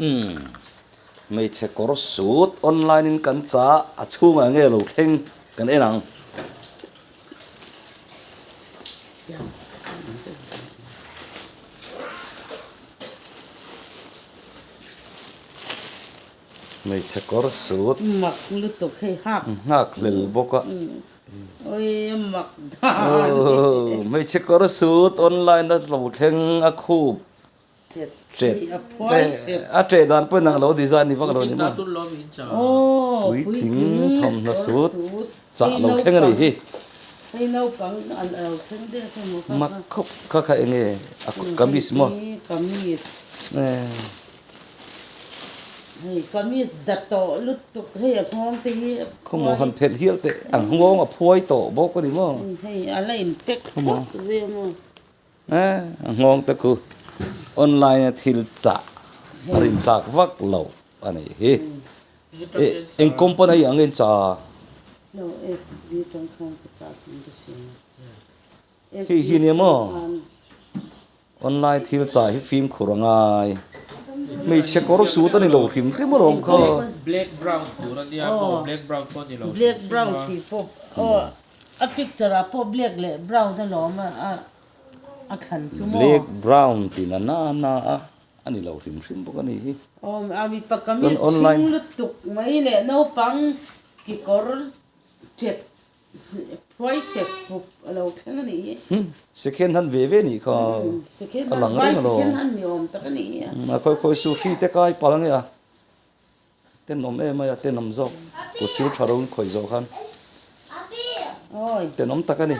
Umm hmeichhe kawr sut online in kan chah a chhungah nge lo thleng kan en ang. Hmeichhe kawr sut. Mak lutuk hei hak. Nghak hlel bawk a. Oi mak dan. Hmeichhe kawr sut online a lo thleng a khup. Chet a ṭeh dan pawhin ang lo design ni vak lo ni maw? Puitling thawmhnaw sut chah lo thleng a nih hi. Mak khawp kha kha eng nge a kamis maw? Khawmaw han phelh hial teh a nghawng a phuai tawh bawk a ni maw? A nghawng te khu online a thil chah a rin tlak vak lo a nih hi. Eng company hi ang in chah? Hei hi nia maw? Online thil chah hi fimkhur a ngai. Hmeichhe kawr sut a ni lo hrim hrim alawm kha. Black brown tur a nia maw? Black brown pawh a ni lo hrim hrim a. A picture ah pawh black leh brown a lawm a a thlan chu maw? Black brown tih na na na a a ni lo hrim hrim bawk a nih hi. Awm a mipa kamis thing lutuk mai leh naupang kekawr ṭet phuai fek fup a lo thleng a nih hi. Second hand ve ve nih kha a lang reng alawm. Second hand ni awm tak a nih hi a. A khawi khawi su hri te kai palh ang e a. Tenawm em mai a, tenawm zawk. Kut sil tha ro in khawih zawh khan tenawm tak a ni.